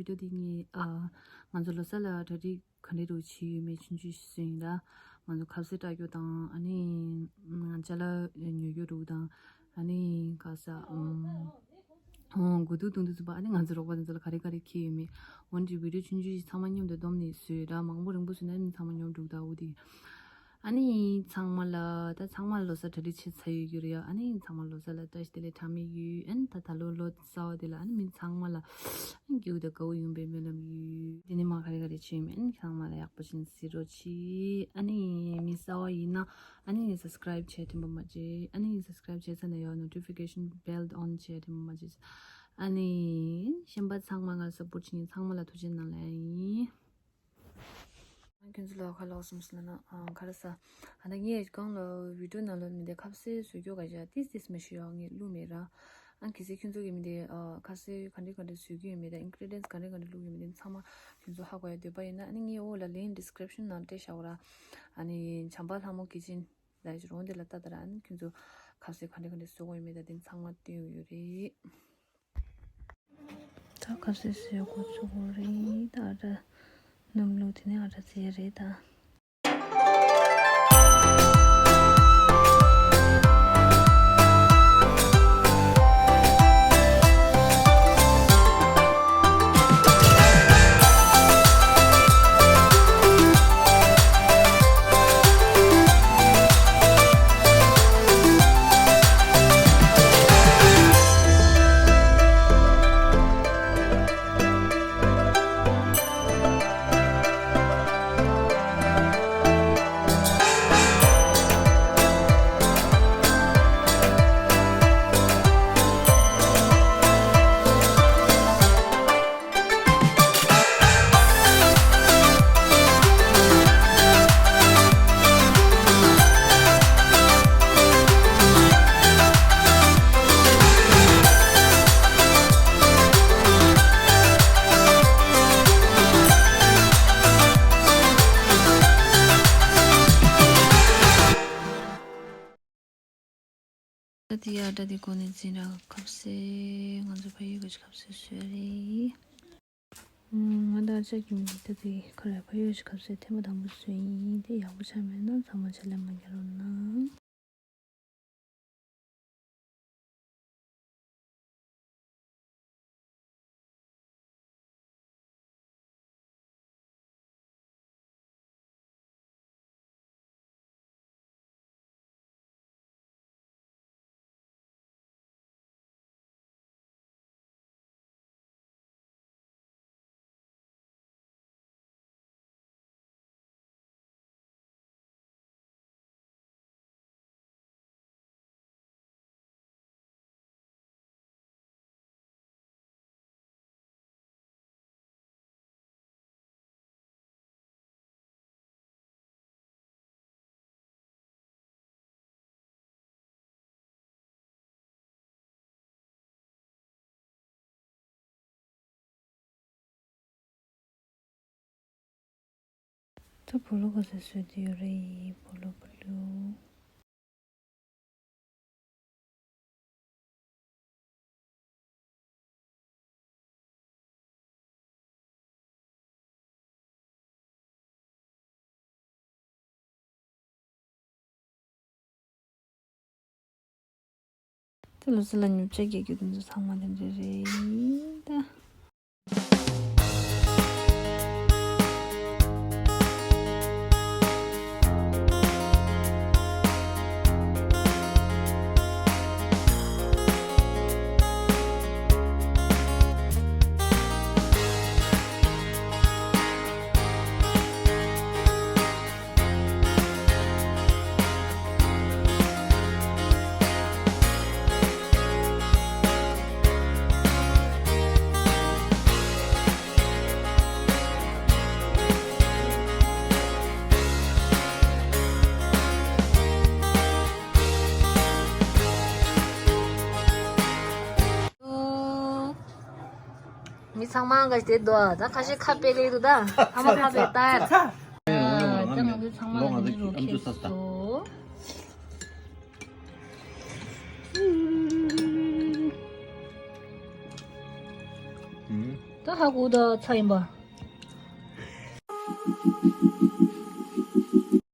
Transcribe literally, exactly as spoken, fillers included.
སྟོད་དེ་ངས་ཨ་ང་ཚོ་ལོ་གསར་ལ་གྲ་སྒྲིག་ག་འདྲ་རུ་བྱས་ཡོད་མེད་ཆུང་ཆུང་ཞིག་བཟོས་ཡིན་ད། ང་ཚོ་ཁ་ཟས་སྤྲད་རྒྱུ་དང་ཨ་ནི་ཅ་ལག་ཉོ་རྒྱུ་རུ་དང་ཨ་ནི་ག་ས་ཨམ། ཨོ་དགུ་ཐུག་དུང་དུ་ཚུགས་པ་ཨ་ནི་ང་ཚོ་རོགས་པ་དེ་ཚོ་ལ་ག་རེ་ག་རེ་ཁྱེར་ཡོད་མེད་འོན་ཏེ་བི་ཌིའོ་ཆུང་ཆུང་ཞིག་ཚང་མ་མཉམ་དུ་བསྡོམས་ནས་བཟོས་ར། མང་པོ་རིང་པོ་བཟོས་ན་ཨ་ནི་ཚང་མ་མཉམ་འགྲུག་ད་འོ་དེ། ཨ་ནི་ཚང་མ་ལ་ད་ཚང་མ་ལོ་གསར་གྲ་སྒྲིག་བྱས་ཚར་ཡོད་རྒྱུ་རེད་ཡ། ཨ་ནི་ཚང་མ་ལོ་གསར་ལ་བཀྲ་ཤིས་བདེ་ལེགས་གྲངས་མེད་ཡོད། ཨ་ནི་ད་ད་ལོ་ལོ་གསར་བ་དེ་ལ་ཨ་ནི་མི་ཚང་མ་ལ་ཨ་ནི་སྐྱིད་པོ་དང་དགའ་བོ་ཡོང་བའི་སྨོན་ལམ་ཡོད། དེ་ནས་མ་ག་རེ་ག་རེ་བྱས་ཡོད་མེད་ཨ་ནི་ཚང་མ་ལ་ཡག་པོ་བྱས་ནས་གཟིགས་རོགས་གྱིས། ཨ་ནི་མི་གསར་བ་ཡིན་ན་ཨ་ནི་སབ་སི་ཀ་རའིབ་བྱས་དྲན་པ་མ་བརྗེད། ཨ་ནི་སབ་སི་ཀ་རའིབ་བྱས་ཚར་ནས་ཡང་ནོ་ཊི་ཕི་ཀེ་ཤན་བྷེལ་ཨོན་བྱས་དྲན་པ་མ་བརྗེད། ཨ་ནི་གཞན་པ་ཚང་མ་ང་སཔོར་བྱེད་མཁན་ཚང་མ་ལ་ཐུགས་རྗེ་གནང་ལབ་ཡིན། ཁྱོད་ཚོ་ལ་ཁ་ལོག་སོང་ཟེར་ན་ཨ་ག་རེ་ཟ། ཨ་ད་ངས་གང་ལ་བི་ཌིའོ་ནང་ལ་མི་དེ་ཁ་ཟས་བཟོ་རྒྱུ་ག་ཞག་ཏིས་ཏིས་མི་ཤེས་ཡོད་ངས་བླུགས་མེད་ར། ཨ་གལ་སྲིད་ཁྱོད་ཚོ་གི་མི་དེ་ཨ་ཁ་ཟས་ག་འདྲ་ག་འདྲ་བཟོ་རྒྱུ་ཡོད་མེད་དང་ཨིན་གི་རི་ཌི་ཡན་སི་ག་འདྲ་ག་འདྲ་བླུགས་ཡོད་མེད་དེ་ཚང་མ་ཁྱོད་ཚོ་ཧ་གོ་ཡ་འདོད་པ་ཡིན་ན་ཨ་ནི་ངས་འོག་ལ་ལིང་ཌི་སི་ཀི་རིབ་ཤན་ནང་སྤྲད་བཞག་གོ་ར། ཨ་ནི་བྱམས་པ་ལྷ་མོ་ཀི་ཅན་ལ་ཡི་རོང་དེ་ལ་ལྟ་ད་ར། ཨ་ནི་ཁྱོད་ཚོ་ཁ་ཟས་ག་འདྲ་ག་འདྲ་བཟོ་དགོས་ཡོད་མེད་དང་དེ་ཚང་མ་སྟོན་ཡོད་རེད། ད་ཁ་ཟས་བཟོས་འགོ་ཚུགས་དགོས་རེད། ད་ཨ་ད་སྣུམ་བླུགས་དེ་ནས་ཨ་ད་རྩེ་རེད་ད། ད་དེ་ཡ་ད་དེ་གོ་ནས་འཛིན་ར་ཁབ་སེ་ང་ཚོ་ཕ་ཡུལ་གྱི་ཁབ་སེ་བཟོས་རེད། ང་ད་ཅག་གི་མི་ད་དེ་ཁ་ར་ཕ་ཡུལ་གྱི་ཁབ་སེ་ཐེངས་མ་དང་པོ་བཟོས་ཡིན། དེ་ཡག་པོ་ཆགས་མེད་ན་ཚང་མ་ཆ་ལེ་མ་རྒྱག་རོགས་གནང་། ད་བོ་ལོ་ག་ཚོད་བཟོས་ཏེ་ཡོད་རེད། བོ་ལོ་བོ་ལོ། ད་ལོ་ཚོད་ལ་ཉོ་ཆ་རྒྱག་རྒྱུ་དེ་ཚོ་ཚང་མ་དེ་འདྲ་རེད་ད། མི་ཚང་མ་ག་དེ་འདུག་ད་ཁ་ཤས་ཁ་པེ་ལེ་འདུག་ད་ཚང་མ་ཁ་པེ་ད་ཡར། ད་ང་ཚོ་ཚང་མ་ལ་འདི་རོ་ཁེ་སོ། ད་ཧ་གོ་ད་ཚ་ཡིན་པ།